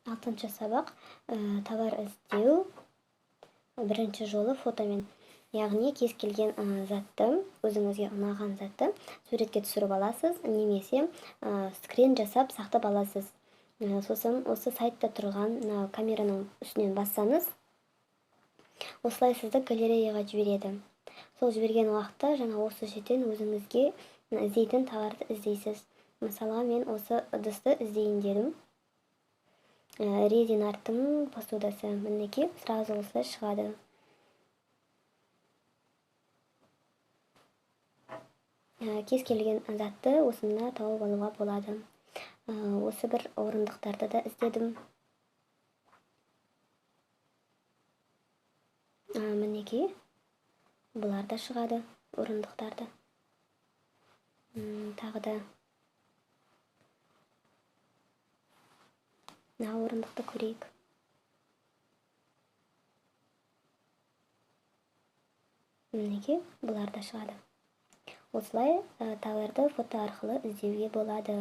Алтыншы сабақ, товар іздеу. Бірінші жолы фотомен, яғни кез келген затты, өзіңізге ұнаған затты суретке түсіріп аласыз, немесе скрин жасап сақтап аласыз. Сосын осы сайтта тұрған мына камераның үстінен бассаңыз, осылай сізді галереяға жібереді. Сол жіберген уақытта жаңа осы жерден өзіңізге іздейтін товарды іздейсіз. Мысалға, мен осы ыдысты іздейін дедім. Резин арттың посудасы, мінекей, сразу осылай шығады. Кез келген затты осында тауып алуға болады. Осы бір орындықтарды да іздедім. Мінекей, бұлар да шығады, орындықтарды. Тағы да мына орындықты көрейік. Мінекей, бұлар да шығады. Осылай товарды фото арқылы іздеуге болады.